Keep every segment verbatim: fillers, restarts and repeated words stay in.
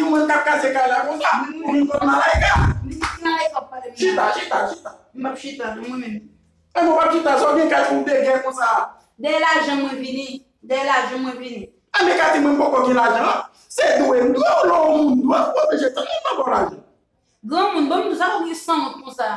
Mwen k ap kraze kay la konsa, ou vin kot Malaika. Chita, chita, chita. M p ap chita, non, mwen menm. E mwen p ap chita, sa w gen kay pou w degè konsa. Dèyè lajan mwen vini, dèyè lajan mwen vini. A, men Kati, mwen m poko gen lajan an. Se dwe m dwe w, lè yon moun dwe w, ou oblije tann moun nan ba w lajan. Granmoun, ban m di w, sa w gen sanwont konsa?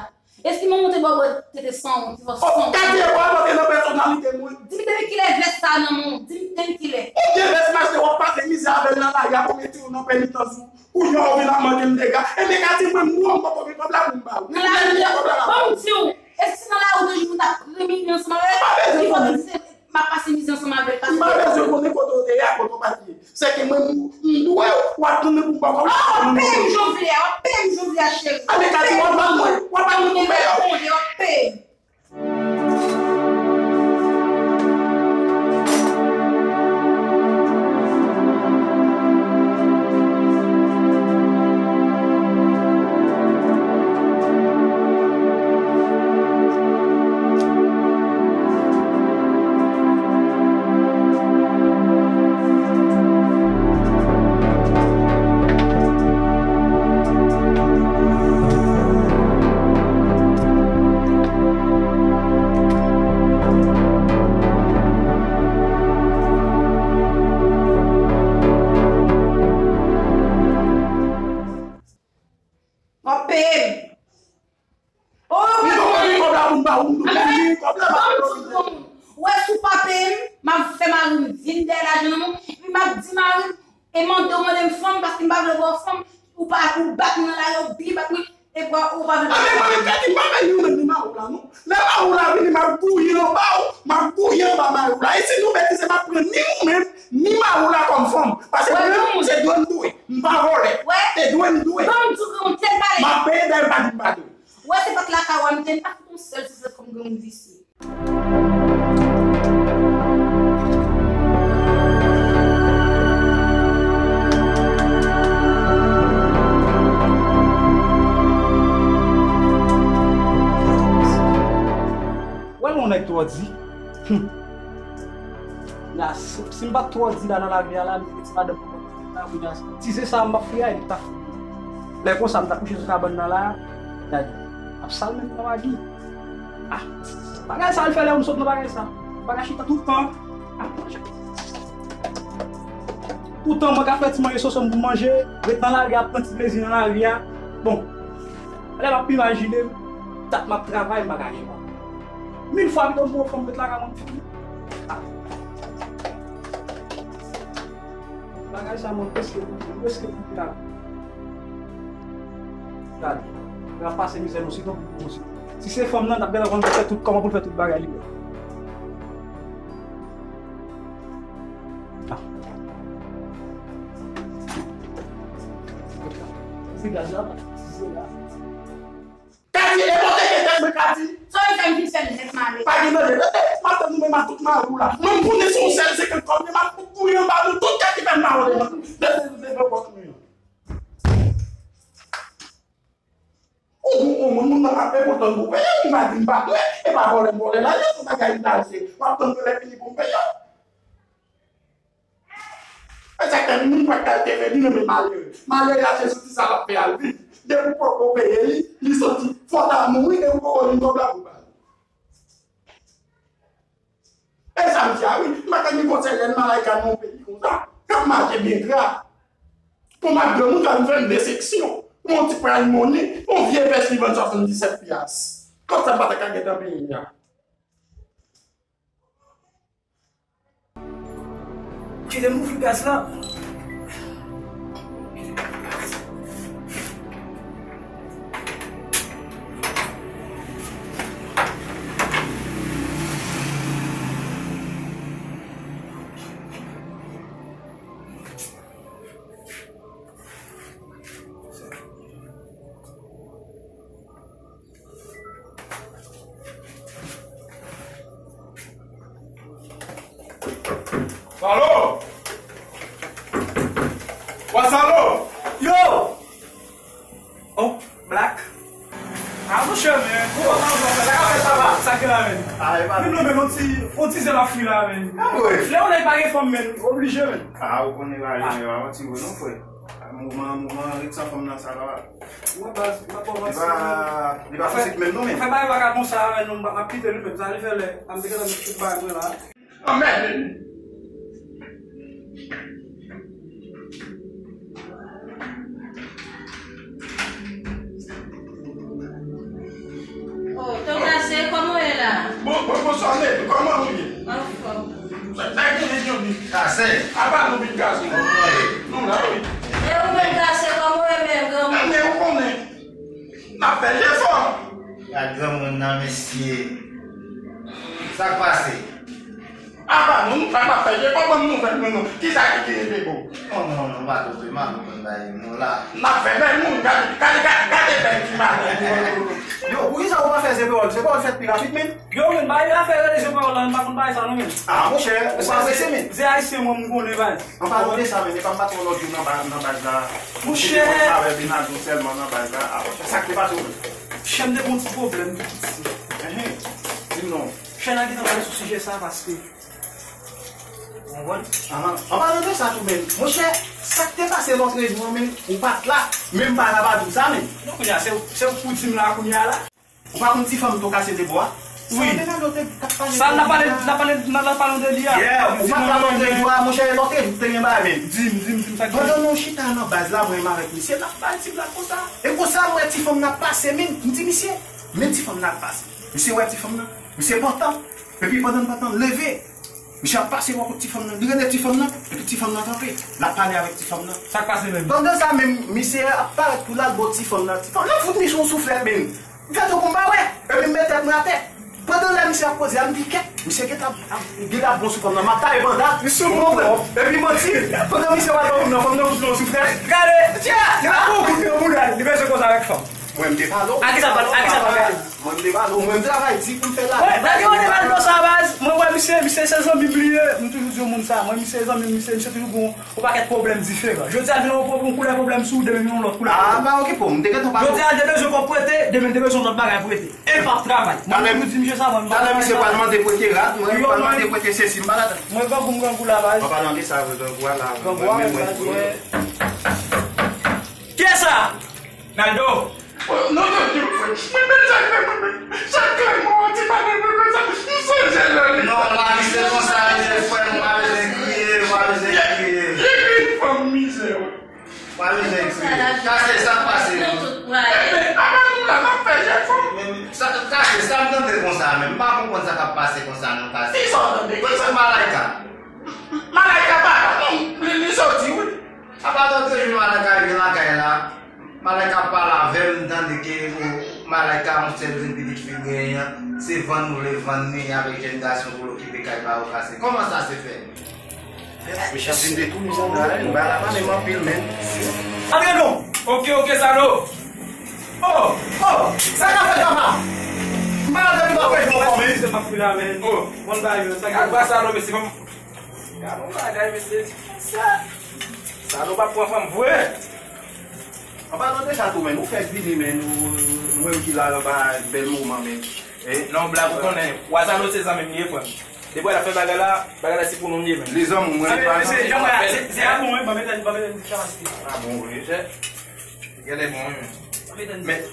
Èske manman w te ba w tete sanwont, ti fò sanwont? Kati, e pa rantre nan pèsonalite mwen. Di m depi kilè vès sa nan men w? Di m depi kilè? Ou gen vès m achte, w ap pase mizè avè l nan lari a pou mete w nan penitans ou. Kounye a w vin ap mande m dega. Ebyen, Kati, mwen, mwen, m poko gen kòb la pou m ba w. Nan lari, ban m di w, e si nan lari w toujou moun t ap kriminye ansanm avè l, ki fò w di se m ap pase mizè ansanm avè l, paske m pa bezwen konnen kote w te ye a, kote w pa t ye. Se ke mwen, m, m dwe w, w ap tann mwen pou m ba w kòb la. Ah, w ap peye m jan w vle a, w ap peye m jan w vle a, cheri. A, men Kati, w ap ban mwen, w ap ban mwen pou peye w. W ap peye m. W ap peye m. Oh, m poko gen kòb la pou m ba ou, m poko gen kòb la. Ban m di w, granmoun. Ou wè, si w pa peye m, m ap fè mari m vin dèyè lajan nan men w, epi m ap di mari m, e mande w mande m fanm, paske m pa vle ba w fanm, ou pa, ou bat mwen nan lari a, ou byen bat mwen, epi ou pa vle. A, men mwen menm, Kati, m pa vle ni ou menm, ni mari w la, non. Lè mari w la vini, m ap gouye anba w, m ap gouye anba mari w la. E si nou betize, m ap pran ni ou menm, ni mari w la kòm fanm. Paske mwen menm, se dwe m dwe. M pa vòlè. Se dwe m dwe. Ban m di w, granmoun, tèl pale. M ap peye dèyè m pa di m pa dwe. Ou wè, se pòt lakay ou a m te, m pa fout yon sèl sou sèt kòm granmoun visye. Wè, yon nèg twò di. Hum. La, si, si m pa t twò di la nan lavi a la, m te gen ti madanm pou mwen la, kounye a, ti ze sa a m p ap fri a, li t ap fri. Lè konsa, m t ap kouche sou kabann nan la, gade, ap sal menm nan magi. Ah, bagay sa, l fè lè m sot nan bagay sa. Bagay chita tout tan. Ah, tout tan, mwen ka fè ti manje soso m pou manje, ret nan lari a, ap pran ti plezi nan lari a. Bon, lè m ap imajine m, dat m ap travay, m pa ka gen kòb. Mil fwa pito m pran yon fanm ret lakay mwen, m fini. Ah. Bagay sa, mwen preske, mwen preske koupe la. Gade, l ap pase mizè nou sitou pou nou sitou. Si se fanm nan, n ap gade kòman pou l fè tout, kòman pou l fè tout bagay li menm. Ah. Se gaz la, se la. Kati, e pote ke tèt mwen, Kati. Sa w fè m vin fè nèt male. Pa gen manje. E, e, m ap tann ou menm ak tout mari w la. Mwen, m konnen se yon sèl senkant kòb, men m ap fout kouri anba nou tout, Kati fè m mawon devan. Lè se nou devan pòt nou yo. Ou, ou, ou, moun nan ap kontan pou peye, ou pa di m pa dwe, e pa vòlè m vòlè lajan, se bagay m ta achte. M ap tann ke lè fini pou m peye. E sa k fè moun pa ka te vle li renmen malere. Malere a se soti sa l ap fè al viv. Depi w poko peye li, li santi fò ta mouri e ou poko jwenn kòb la pou ba li. E sa m di a wi, m pa ka gen konsèy lè n Malaika nan yon peyi konsa, k ap mache byen gra. Pou m ap granmoun, sa vin fè m desepsyon. Pou yon ti pral moni, yon vye vès li vann swasanndisèt pyas. Kòb sa m pa ta ka gentan peye a. Kite m ouvri gaz la. Salo! Wa Salo! Yo! Oh, Black. Ah, monchè, men. Kòman sa va? Sa k fè sa va? Sa k gen la, men? Ah, e pa. Vin non, men, yon ti, yon ti zèl ap fri la, men. Ah, wi. Lè yon nèg pa gen fanm, men, oblije, men. Ah, ou konnen pa gen, pa yon ti wi non, frè. Mouvman, mouvman, rit sa fanm nan sa la. Mwen baz, mwen pa Li pa, li pa fizik menm non, men. Fè bagay pa ka konsa avè nou, m ap kite li menm. Sa li fè lè, a m te gentan met tout bagay mwen la. Anmède m. Oh, Tokase, kòman w ye la? Bon, bon, bonswa, Nèg. Kòman ou ye? Anfòm. Sa, sa ki vin yo di? Kase. Apa nou vin kase? Kòman w ye? Nou la, wi. E ou menm, Kase, kòman w ye menm, granmoun? Men ou konnen. N ap fè jefò. Gad granmoun nan, mesye. Sa k pase? Apa nou, nou pa t ap fè jefò, ban m nouvèl nou, nou. Kisa ki genyen de bon? Non, non, non, pa twonpe, m ap konn bay nou la. N ap fè bèl moun, gade, gade, gade, gade bèl ti madanm nou. Yo, poukisa ou pa fè zepewòl? Zepewòl fèt pi rapid, men. Yo, men, bay afè rele zepewòl la, m pa konn bay sa, non, men. Ah, monchè, ou pa prese, men. Se ayisyen, mwen, m konnen, bay. An palan de sa, men, epa m pa t wè w lòt jou nan ba-, nan baz la. Monchè. Ou te konn travay Benadyon sèlman nan baz la. Ah, monchè, sa k te pase w menm? Monchè, m te gen yon ti pwoblèm tou piti. Enhen. Di m non. Monchè, n a gentan pale sou sijè sa paske. Ou konprann? Ahan. An palan de sa tou menm, monchè, sa k te pase lòt jou an menm, ou pa t la. Men m pa ta pa di w sa menm. Non, kounye a, se, se ou k pou di m la, kounye a la. Ou pa konn ti fanm Tokase Debò a? Wi. Sa, n ap pale, n ap pale, n ap pale de li a. Yeah, ou pa t la lòt jou a, monchè, lòt jou te gen bagay menm. Di m, di m, di m sa k gen. Pandan nou chita nan baz la, mwen menm avèk misye, n ap bay ti blag konsa. E konsa, m wè ti fanm nan ap pase, men m di misye, men ti fanm nan ap pase. Misye wè ti fanm nan, misye pantan. Epi pandan l pantan, l leve. Misye ap pase bò kot ti fanm nan. Li rele ti fanm nan, epi ti fanm nan kanpe. L ap pale avèk ti fanm nan. Sa k pase menm? Pandan sa menm, misye ap parèt pou l al bò ti fanm nan. Ti fanm nan fout misye yon souflèt, men. M fè tankou m pa wè. Epi m met tèt mwen atè. Pandan lè misye ap koze a, m di kèt. Misye gentan ap, ap, gentan ap bon sou fanm nan. M ap taye banda. Misye bon, bon. Epi manti. Pandan misye pral bò fanm nan, fanm nan fout li yon souflèt. Gade! Tya! Li ap bon kout nan bouda l. Li bezwen koze avèk fanm. Mwen, m te pale w. A kisa pale, a kisa pale? Mwen, m te pale w. Mwen, m travay di pou m fè la. Wè, bagay yo te pale konsa, baz. Mwen wè misye, misye se zanmi m li ye. M toujou di yon moun sa. Mwen, misye zanmi m, misye, misye toujou gon yon pakèt pwoblèm diferan. Jodi a, l vin yon pwob-, yon koulè pwoblèm sou ou, demen vin yon lòt koulè pwoblèm. Ah, pa okipe w, m te gentan pale w. Jodi a, l te bezwen kòb prete, demen l te bezwen yon lòt bagay prete. E l p ap travay. Mwen, m toujou di misye sa, mwen, m pa travay. Talè misye pral mande prete rad, mwen, pral mande prete sesi, m pa ladan. Mwen, grangou m grangou la, baz. An palan de sa, vre, grangou a la, vre. Grangou a, mwen, mwen, baz, mwen. Kiyès sa? Naldo. Non, non, non, frè. Mwen menm sa k fè mwen menm. Sa k fè mwen wè ti madanm mwen konsa. M sonje lè li. Non, lavi se konsa, li ye, frè m, ou pa bezwen kriye, ou pa bezwen kriye. Li vin fanm mizè, wi. Ou pa bezwen kriye. Sa se sa k pase, wi. Ebyen, apa nou la, n ap fè jefò. Men, sa, sa se sa m tande konsa, men m pa konprann sa k ap pase konsa, non, Kase. Kisa w tande? Kisa Malaika? Malaika pa la, non, li, li soti, wi. Apa lòt jou Malaika rive lakay la, Malaika ap pale avè m, m tande ke, o, Malaika, yon sèl grenn pitit fi l genyen an, se vann ou vle vann li avèk jèn gason pou l okipe kay pa yo Kase. Kòman sa se fè? Mechanste m te tounen sa la, wi, m pa la pa menm anpil, men. Antre non! Oke, oke, Salo! Oh, oh, sa k ap fèt, papa? M pa la depi m ap fè jò, men. Se m ap fè la, men. Oh. Bon, ba yo, sa k ap fèt? Salo, mesye, bon. Gade yon bagay, mesye. Sa, sa nou p ap pran fanm vre. An palan de sa tou, men, ou fèk vini, men, nou, nou menm ki la, nou pa bèl moman, men. Eh, non, blag, ou konnen. Wazalo se zanmi m li ye, frè m. Depi w wè l ap fè bagay la, bagay la se pou nou li ye, men. Li zanmi mwen, li pa zanmi mwen. Se, se, se a bon, wi, ban m etèn, ban m etèn ti chavas. A bon, wi, se. Genlè bon, wi, men. Men,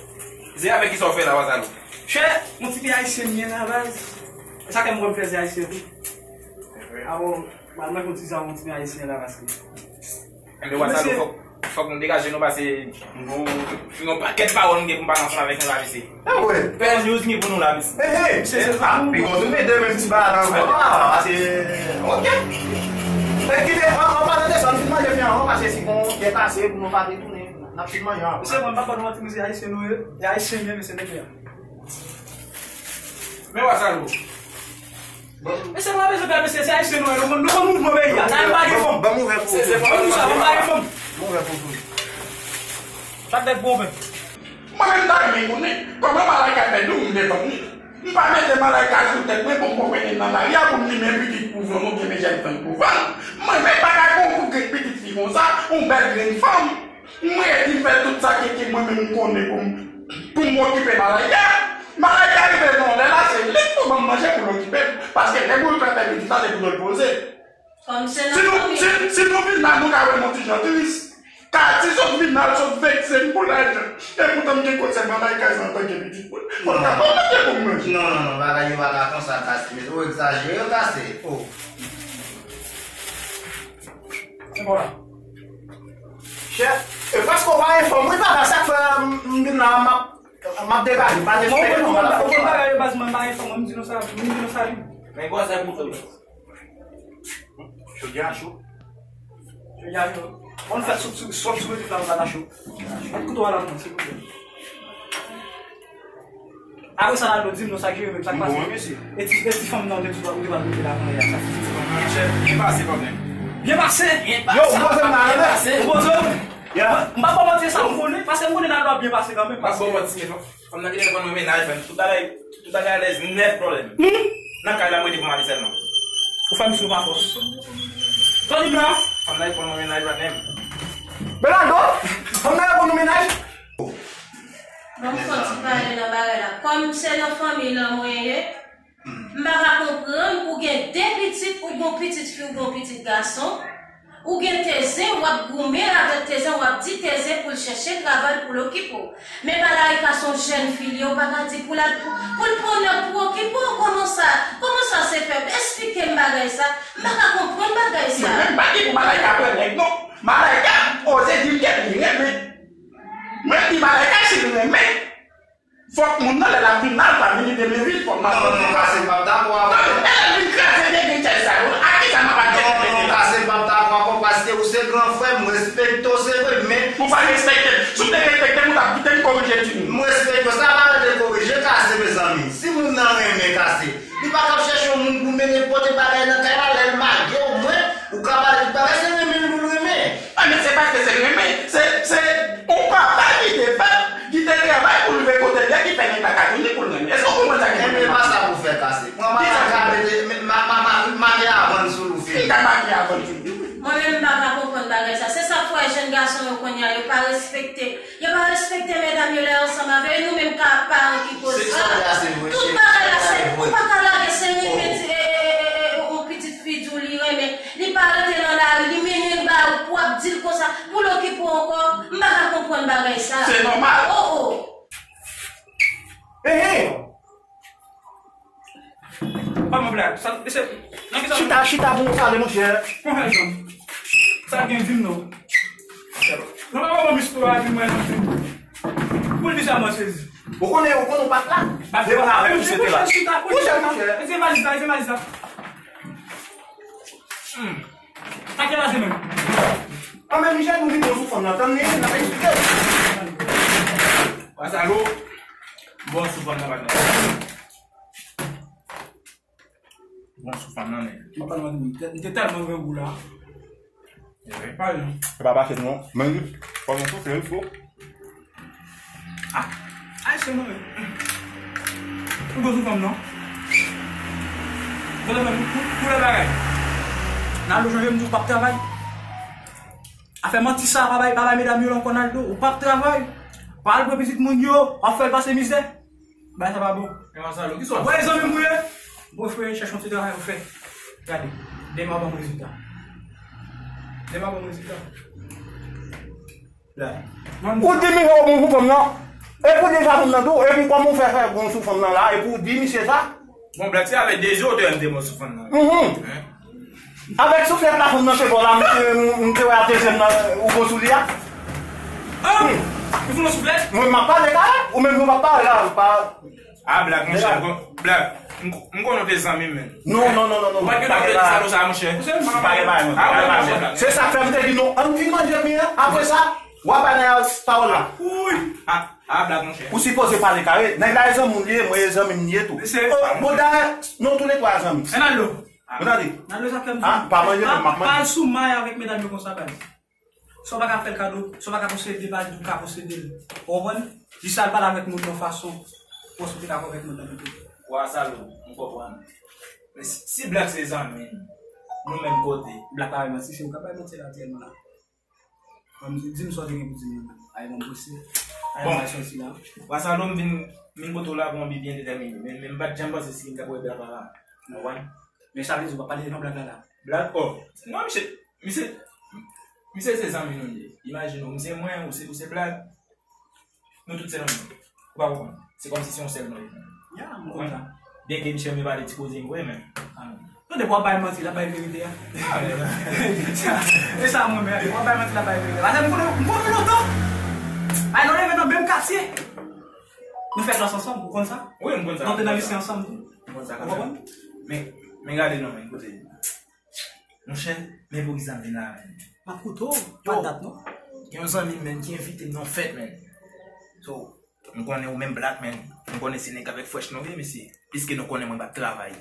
se avèk kisa w fè la, Wazalo? Chè, yon ti pye ayisyen m ye la, baz. Sa fè m wè m fè se ayisyen tou. Awo, mwen, mwen konn si sa yon ti pye ayisyen la, paske. Enben, Wazalo, fòk, fòk nou degaje nou, paske nou, nou pakèt pawòl nou gen pou n pale ansanm avèk nou la, mesye. Ah, wè. Pè Jous gen pou nou la, mesye. Hey, hey. Misye se zanmi. Ah, pi gwo nou mete menm ti bagay la ankò. Ah, se, ok. Men kite, an, an palan de sa, nou fin manje fè an, paske si gon, gen kase pou nou pa detounen. N ap fin manje an. Mesye, mwen pa konn manti, mesye, ayisyen nou ye. E ayisyen m ye, mesye, nèg la. Men Wazalo. Mesye, nou pa bezwen pè, mesye, se ayisyen nou ye. Nou konn, nou konn mouvman peyi a. Sa pa gen fanm. Ban m ouvè pou ou. Se, se fanm nou sa, nou pa gen fanm. Ban m ouvè pou ou. Chak nèg pou yon pè. Mwen menm, m ta renmen konnen kòman Malaika fè dou m devan li. M pa mete Malaika sou tèt mwen pou m pran mennen l nan lari a pou m di men pitit pou vann oubyen men jèn fanm pou vann. Mwen menm pa ka gon pou grenn pitit fi konsa, yon bèl grenn fanm. M redi m fè tout sa ke, ke mwen menm m konnen pou m, pou m okipe Malaika. Malaika rive nan yon lè la, se li k pou ban m manje pou l okipe m. Paske lè pou l fè fè pitit la, se pou l poze. Si nou, si, si nou vin la, nou ka wè m yon ti jan tris. Ati sot vin al sot vekse m pou lajan. E poutan m gen kòb sa m pa bay kay sa antanke pitit mwen. Fò l ka pa mete pou m manje. Non, non, non, bagay yo pa ka konsa, Kase. Ou egzajere, Kase. Oh. Se bon la. Chèf, e paske w pa enfòme, wi, papa, sa k fè m, m vin la, m ap, m ap degaje, m pa respekte non, papa. Ou konn bagay yo, baz, mwen pa enfòme, m di nou sa, m di nou sa, wi. Men gwo zèb mouton yo. Jodi a cho. Jodi a cho. Bon, fè sou, sou, sou, sou, sou, la, la, la, cho. Met kouto a nan men, silvouplè. Apre sa, Naldo, di m non sa ki rive, sa k pase? Bon, mesye. E ti, e ti fanm nan, ou te di, ou te pral mete la nan yè, sa. Monchè, byen pase kanmenm. Byen pase? Byen pase. Yo, ou poze m nan, byen pase. Ou poze m? Ya. M pa ba w manti, sa m konnen, paske m konnen Naldo ap byen pase kanmenm, paske. M pa ba w manti, non. Fanm nan te gentan pran nan mennaj, fanm tout bagay, tout bagay alèz, nèt pwoblèm. Nan kay la, m rete pou m ale sèlman. Ou fè m sou pa fòs. Tande m la. Fanm nan te pran nan mennaj la menm. Belado, fanm nan te pran nan mennaj. Bon, m fò ti pale nan bagay la. Kòm se nan fanmi lan mwen ye, m pa ka konprann pou gen de pitit, ou gon pitit fi, ou gon pitit gason. Ou gen Tezen, w ap goumen avèk Tezen, w ap di Tezen pou l chèche travay pou l okipe w. Men Balarika se yon jèn fi l ye, ou pa ka di pou l al pou, pou l pran nèg pou okipe w. Kòman sa, kòman sa se fè? Esplike m bagay sa. M pa ka konprann bagay sa. Mwen menm m pa gen pou Balarika pran nèg non. Balarika oze di m ke li renmen. Mwen di Balarika si li renmen. Fòk moun nan lè l ap vin la, l pa vini de men vid, fòk m ap... Non, non, Kase, m p ap dakò avè w. Tande, lè l vin kraze degrenn chèz sa yo, a kisa m ap adrese? Non, non, Kase, m p ap dakò avè w, paske ou se gran frè m, m respekte w, se vre, men... Ou pa respekte m. Si w te respekte m, ou t ap kite m korije timoun. M respekte w, sa pa rele korije, Kase, mezanmi. Si moun nan renmen, Kase, li pa t ap chèche yon moun pou mennen pote bagay nan kay la, lè l mage w, mwen, ou ka pale tout bagay, se renmen l pou l renmen. A, men se paske se renmen, se, se yon papa ki te fèt, ki te travay pou l rive kote l ye, ki fè nèg la ka vini pou l renmen. Èske w konprann sa ki... Renmen pa sa pou fè, Kase. Mwen pa ka mete, ma, ma, ma, make avann sou lou fi. M ka make avann sou lou fi. Mwen menm, m pa ka konprann bagay sa. Se sa k fè jèn gason yo kounye a, yo pa respekte, yo pa respekte medam yo lè yo ansanm avè yo. Nou menm ka paran ki koz la. Tout bagay la, se, ou pa ka lage se renmen ti, e, e, e, e, yon pitit fi di w li renmen. Li pa rete nan lari, li mennen l ba ou pou w ap di l konsa, pou l okipe w ankò. M pa ka konprann bagay sa. Se nòmal. Oh, oh. Ehe! Pa mwen blag. Sa, mesye, nan ki sa... Chita, chita pou nou pale, monchè. Mwen fè jan. Sa gen di m non. Non, pa mwen mis pou la di mwen nan di. Pou l di sa, mwen sezi. Ou konnen, ou konnen ou pa t la. Devan avè m, se te la. Chita, chita, chita. Monchè, monchè. E se valiz la, e se valiz la. Hmm. Sa ki pase menm? An menm jan nou vin bon sou fanm nan, tann li, n ap eksplike w. Wa Salo, bon sou fanm nan, patnè. Bon sou fanm nan, nèg. M pa pale, m te tèlman grangou la. Pale non. E pa pase non. Men li, fò nou soufle, wi, fò. Ah, ay, se mwen. Ou bon sou fanm nan. Bon, bon, pou, pou, pou lè bagay. Nan lo chanje m di w p ap travay. Afè manti sa, pa bay, pa bay medam yo la ankò, Naldo. Ou p ap travay. Pa al pran pitit moun yo, w ap fè l pase mizè. Bagay sa pa bon. E Wa Salo, ki sa w ap fè? Wè, zanmi m ou ye. Bon, frè, chèche yon ti travay pou fè. Gade, demen w ap ban m rezilta. Demen w ap ban m rezilta. Ou di misye ou bon pou fanm nan. Epi w deja fanm nan tou, epi kòman w fè fè bon sou fanm nan la, epi w di misye sa? Bon, Black, se avèk de je w te wè m te bon sou fanm nan. Mhm. Avèk souflèt la fanm nan te ba w la, m te, m te wè a dezyèm nan, ou bon sou li a. Ah! Ou fout yon souflèt? Mwen, m ap pale la, ou menm nou p ap pale la, ou pa... Ah, Black, monchè, m kon-, Black, m, m konnen w te zanmi m, men. Non, non, non, non, non. Ou pa t gen dwa fè ti salo sa, monchè. M pa gen bagay, mwen. Ah, pa gen bagay, monchè. Se sa k fè m te di nou, ann fin manje byen, apre sa, w a bay nèg la pawòl la. Wi. Ah, ah, Black, monchè. Ou sipoze pale kare. Nèg la e zanmi w li ye, mwen e zanmi m li ye tou. Oh, bon, dayè, nou toulètwa zanmi. E Naldo? Ou tande? Naldo, sa k fè m di. Ah, pa manje, non, m ap manje. Pa al sou may avèk medam yo konsa, baz. Sa w pa ka fè l kado, sa w pa ka posede, pa di w ka posede l. Ou konprann? Jis al pale avèk moun nan fason, pou w te ka konvenk moun nan pito. Wa Salo, m konprann. Men si, si Black se zanmi m, nou menm kote. Black pa bay manti, se ou k ap bay manti la atyèlman la. Ban m di, di m sa w te gen pou di m nan. Ay, ban m prese. Ay, bon. Mwen soti la. Wa Salo, m vin, m vin kote w la pou yon bi byen detèmine. Men, men m pa t janm panse si m t ap wè Black la la. Ou konprann? Men sa vle di w pa pale de non Black la la. Black, oh. Non, misye, Misye, misye se zanmi nou li ye. Imajine w, m se mwen, ou se, ou se Black. Nou tout se nou menm. Ou pa konprann? Se kòmsi se yon sèl nou ye. Ya, m konprann sa. Byenke misye renmen pale ti koze vre, men. Tande, w ap bay manti, l ap bay verite a. E sa mwen menm, w ap bay manti, l ap bay verite. Paske m konnen, m konnen lontan. Ay, nou leve nan menm katye. Nou fè klas ansanm, ou konn sa? Wi, m konn sa. Nou te nan lise ansanm tou. M konn sa. Ou konprann? Men, men gade non, men kote. Monchè, men poukisa m vin la menm? M ap koute w, pa dat non. Gen yon zanmi m menm ki envite m nan yon fèt menm. So, m konnen ou menm Black menm. M konnen se nèg avèk fresh nou ye, mesye. Piske nou konnen mwen pa t travay.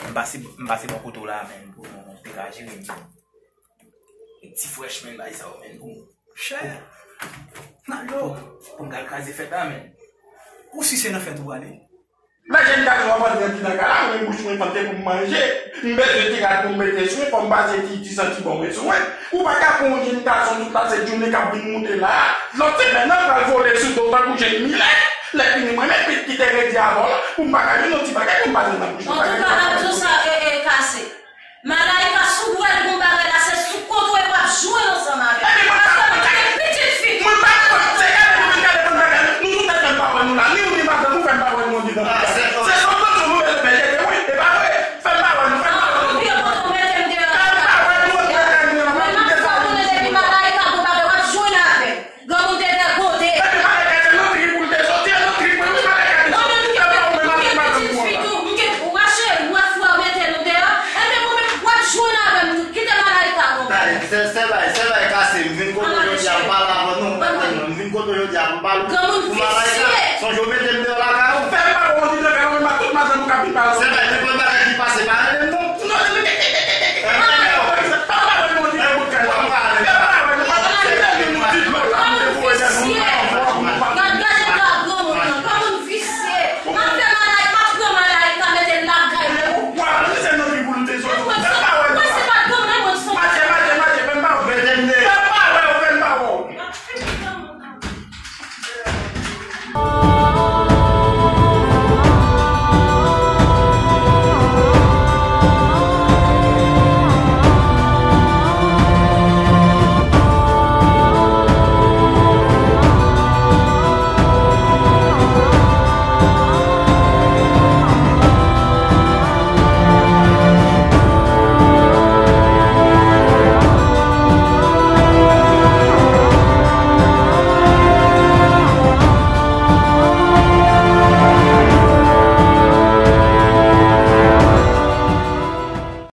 M pase, m pase bò kote w la menm pou nou te ka jere m. Ti fresh menm bay sa yo menm pou chè. Nan yo. Pou m kal kraze fèt la menm. Ou si se nan fèt ou prale? Lè jèn gason ap antre nan ti nan kay la, mwen bouch mwen fante pou m manje. M bezwen ti rad pou m mete sou mwen, fò m pase ti, ti santi bon mwen sou mwen. Ou pa ka pran yon jèn gason tout la sèt jounen k ap vin moute la. Lòt semèn nan, pral vole sou do w tankou jèn milè. Lè fini, mwen menm, pit ki te redi avè w la, pou m pa ka jwenn yon ti bagay pou m pase nan bouch mwen. Antouka, m ap di w sa, e, e, kase. Malayika, si w pral gon bagay la, se sou kont ou e w ap jwenn ansanm avè l. Paske mwen gen pitit fi tou. Mwen pa konn, se gade, mwen gade konn bagay. Nou tout tèt fè pa wè nou la, ni ou ni madanm ou fè pa wè nou andidan. Se sou kont nou nou bezwen fè jete, wi, e pa vre? Fè pa wè nou, fè pa wè nou. Anpil kote w mete m deyò la. Fè pa wè nou andidan. Mwen m ap fè w konnen depi Malayika gon bagay, w ap jwenn avè l. Granmoun te fè kote. Epi malèkèt se nan trip pou l te soti, nan trip mwen, wi, malèkèt te soti. Epi ou menm avèk madanm ou an la. Ou gen pitit fi tou, ou gen, ou rache, ou wè frè w mete nou deyò. Epi ou menm, w ap jwenn avè m tou. Kite malèkèt la, bon. Tande, sè, sè bay, sè bay kase, m vin kote w jodi a, m pale avè nou, m vin kote w jodi a, m pale pou malèkèt.